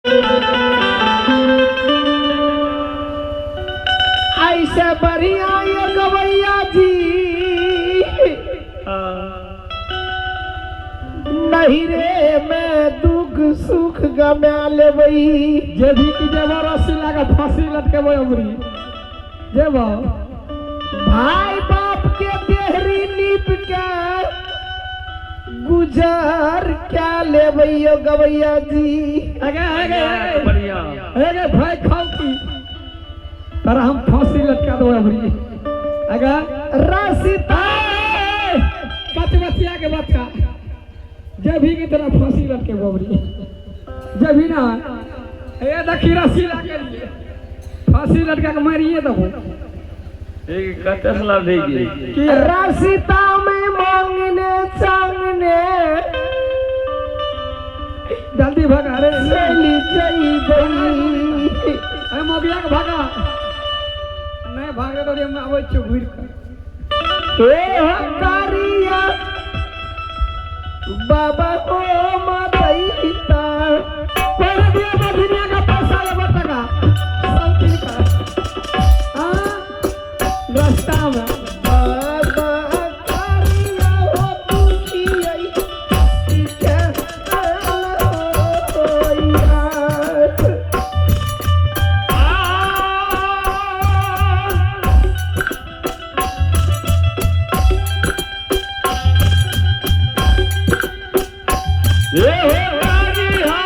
ऐसे बढ़िया ये गवैया जी नहीं रे मैं दुख सुख गमा लेबई। जे भी की जेबो रस्सी लागा फांसी लटकेबो अबरी जेबो। भाई बाप के देहरी नीप के गुजर क्या लेबै यो गवैया जी। अगे अगे अगे बढ़िया अगे भाई खाओ की तारा हम फांसी लटका दो अबरी। अगे रसीता बच बचिया के बच्चा जब भी की तरह फांसी लटके बबरी जब भी ना ए देखी रस्सी लटके लिए फांसी लटका के मारिए दबो। एक कते सला देगी की रसीता में मांगने चांगने जल्दी भगा रे चली जइबै। ए मोगिया के भगा नहीं भाग रे तो हम आबै छियो घुरि के। ए करिया बाबा ओ मदैता पहले दिया बधिनिया का पैसा लेबो टका सब किन का हां रास्ता में बाबा करिया हो दुखियै के होइया। ए हो हरि हा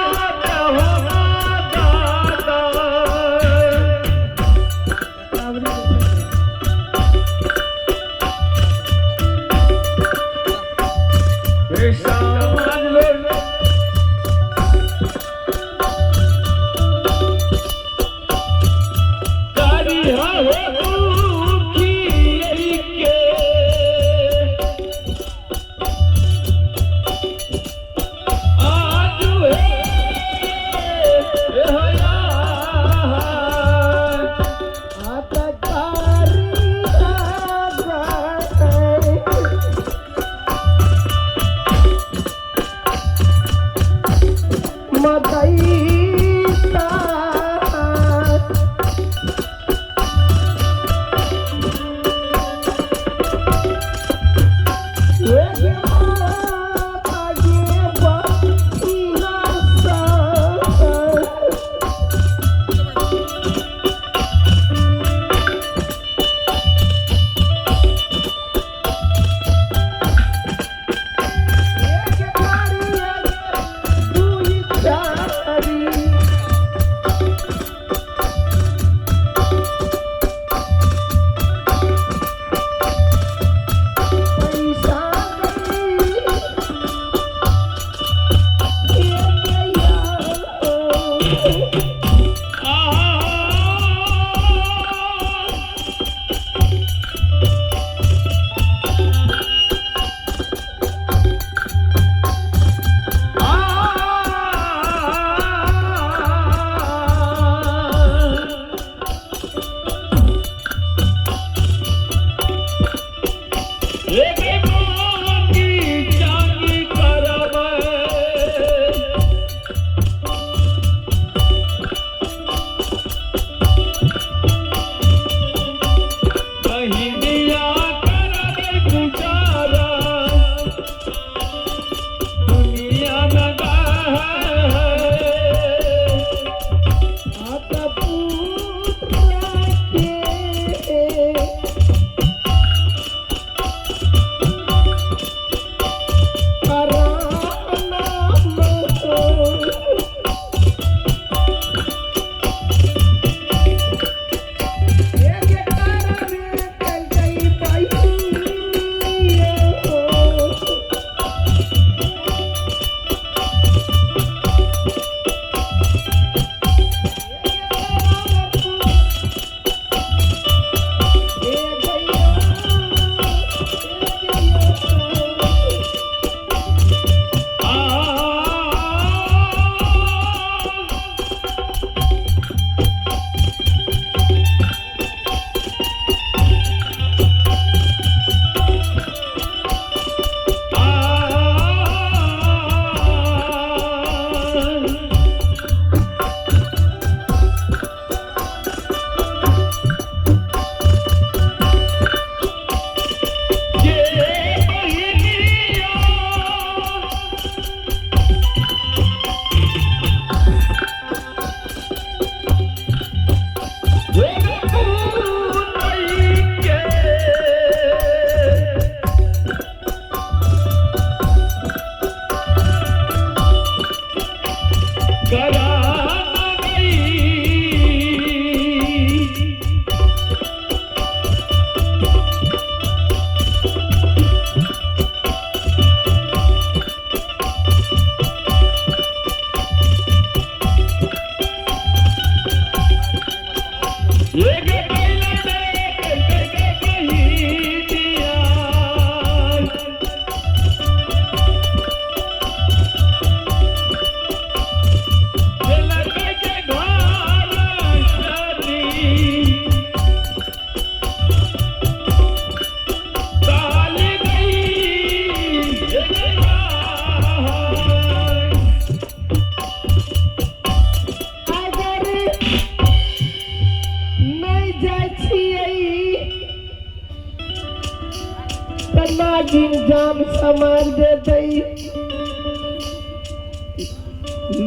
लेकिन जान समार देतै।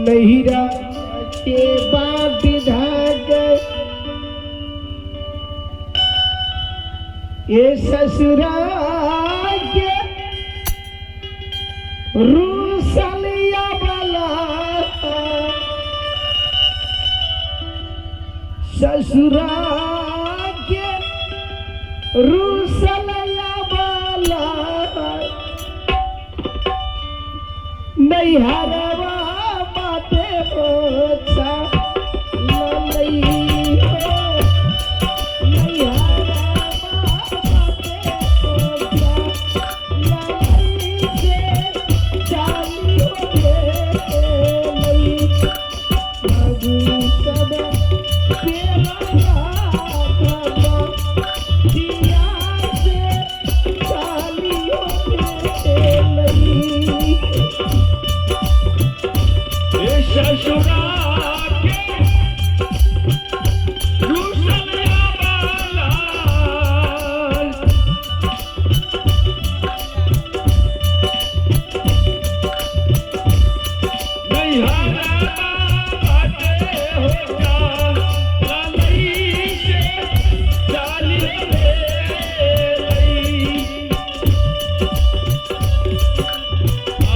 नैहरा के बाट धाग ये ससुरा के रूसलिया वाला, ससुरा के रूसलिया वाला, नैहरवा बाटे ओछा ललई हो, नैहरवा बाटे ओछा ललई से चाली हो गेलई। बाबू सब तेरा राघवा दिया से चाली हो गेलई। ससुरा के रूसलिया वाला, नैहरा बाटे हो जा ललई से चाली भेलई।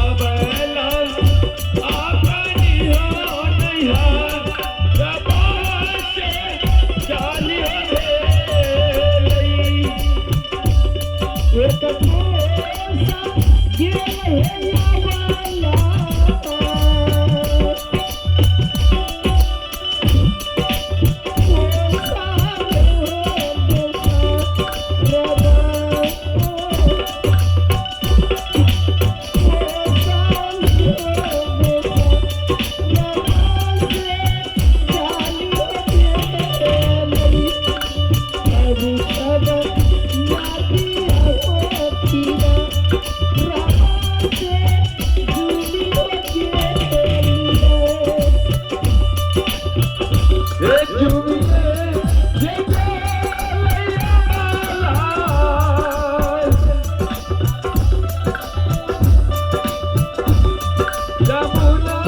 अबला अपनी हो नैहर रबा से चाली भेलई। एक कोसा गेल हे वाला, कोसा रे हो दोसा रबा, कोसा रे हो दोसा रबा से चाली हो गेलई। बाबू सब नातिया हो खीरा रबा से झूली हो गेली। ए जुमिए जे गेलैया वाला, जमुना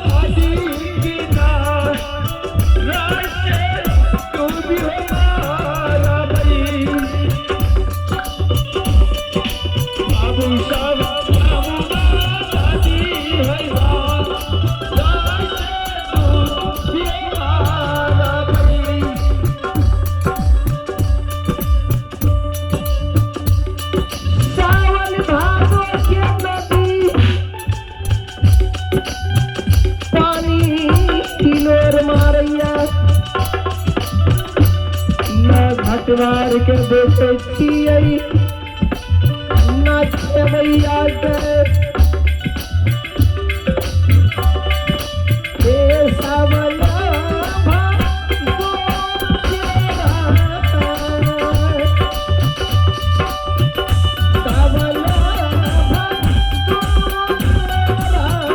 नदी किनार रास्ते तू भी हमारा भई। बाबू सब बाबू दादी है रास्ते तू भी हमारा भई। सावन भादो के नदी पानी किलोर मारैया, न घटवार के देखे छियै न खेबैया के। हे सावन भादो के रात, सावन भादो के रात,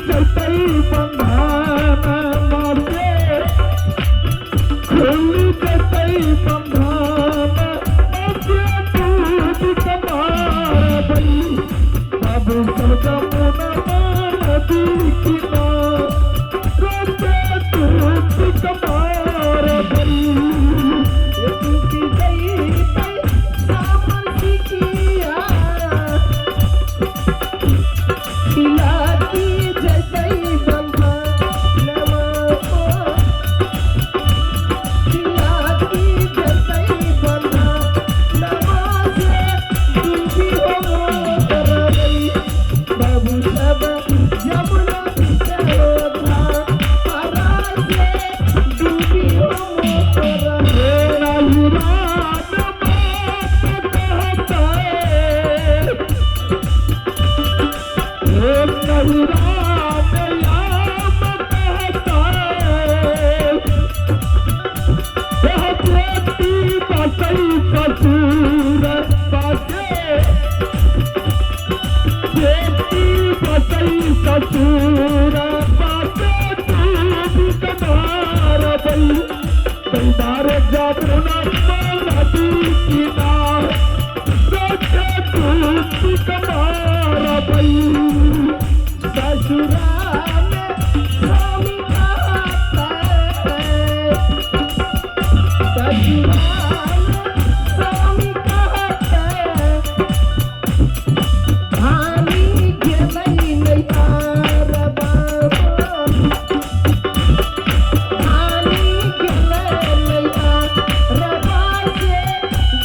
जतई बंधन माते, खुली जतई बंधन माते, डूबी के मारबई। बाबू सब जमुना नदी किनार रोते डूबी के मारबई। टूटी जइतै सामर सिकिया, तिलकी जइतै बंधनवा हो, तिलकी जइतै बंधनवा से डूबी हो मोरबई। बाबू सब जमुना बिचरो धारा से डूबी हो मोरबई। हे नहीं राम बात कहता है, हे नहीं राम याम कहता है, यह बेटी बसई ससुर बासे, बेटी बसई ससुर बासे, डूबी के मारबई। बैदार जमुना नदी किनार रोते डूबी के मारबई। ससुरा में स्वामी कहता है, ससुरा में स्वामी कहता है, हानि गेलै नैहर बाबा, हानि गेलै नैहर से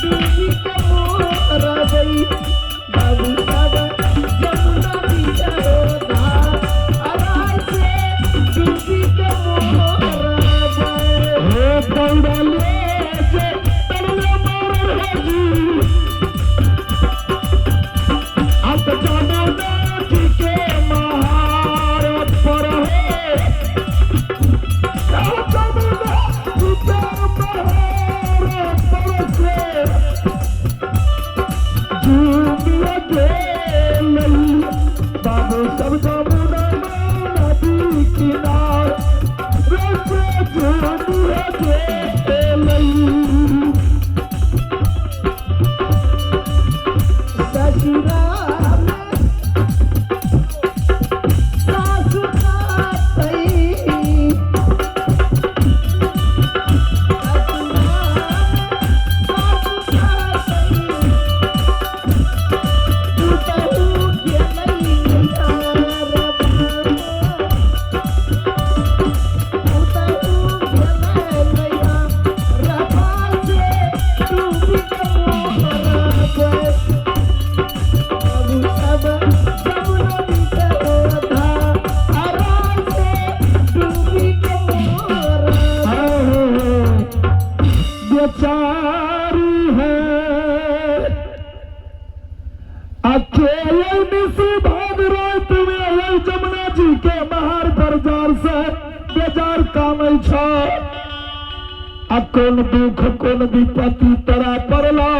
डूबी के मोरबई। बाबू सब जमुना बिचरो धारा से डूबी के मोरबई। हे दौड़ले जे तड़ले मारल हो जी, अब जमुना जी के महार पर हे, अब जमुना जी के महार पर से झूमिया गेलई। बाबू सब जमुना नदी किनार रोते झूमिया गेलई। ससुरा में सासु कहतै, ससुरा में सासु कहतै, पुतहु गेलै नैहर बाबा, पुतहु गेलै नैहर से डूबी के मोरबै। बाबू सब जमुना बिचरो धारा से डूबी के मोरबै। बेचारी है अकेले निसी भाग रात में अये जमुना जी के महार पर जार से बेजार कामै छ। आ कोन दुख कोन विपत्ति तोरा पड़लो,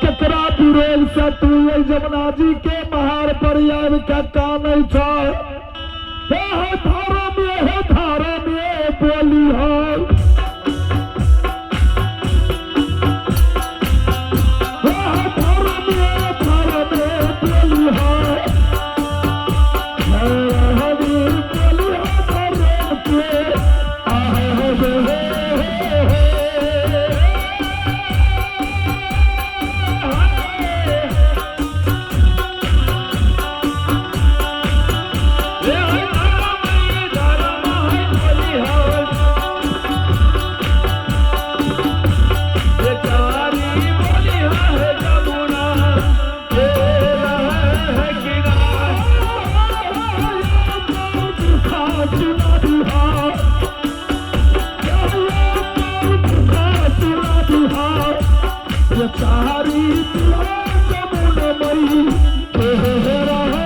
केकरा विरोध से तू ये जमुना जी के महार पर आबि के कानै छ। हे हे धारा में, हे धारा में बोली है, हे धारा में, धारा में बोली है, हे हरी बोली है धारा के, आह हे हे हे चारी जमुना मई हे रहा।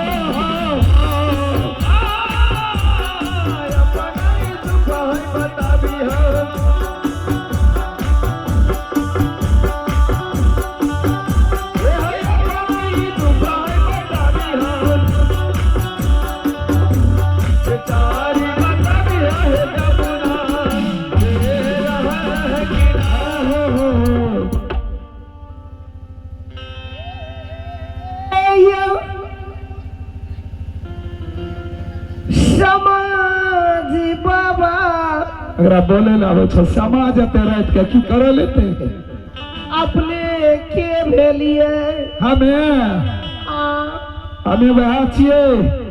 श्यामा जी बाबा। एकरा बोले ला आबै छौ, श्यामा जेतै राति के की करऽ लेतै? अपने के भेलिए? हमे आ हमे वएह छियै।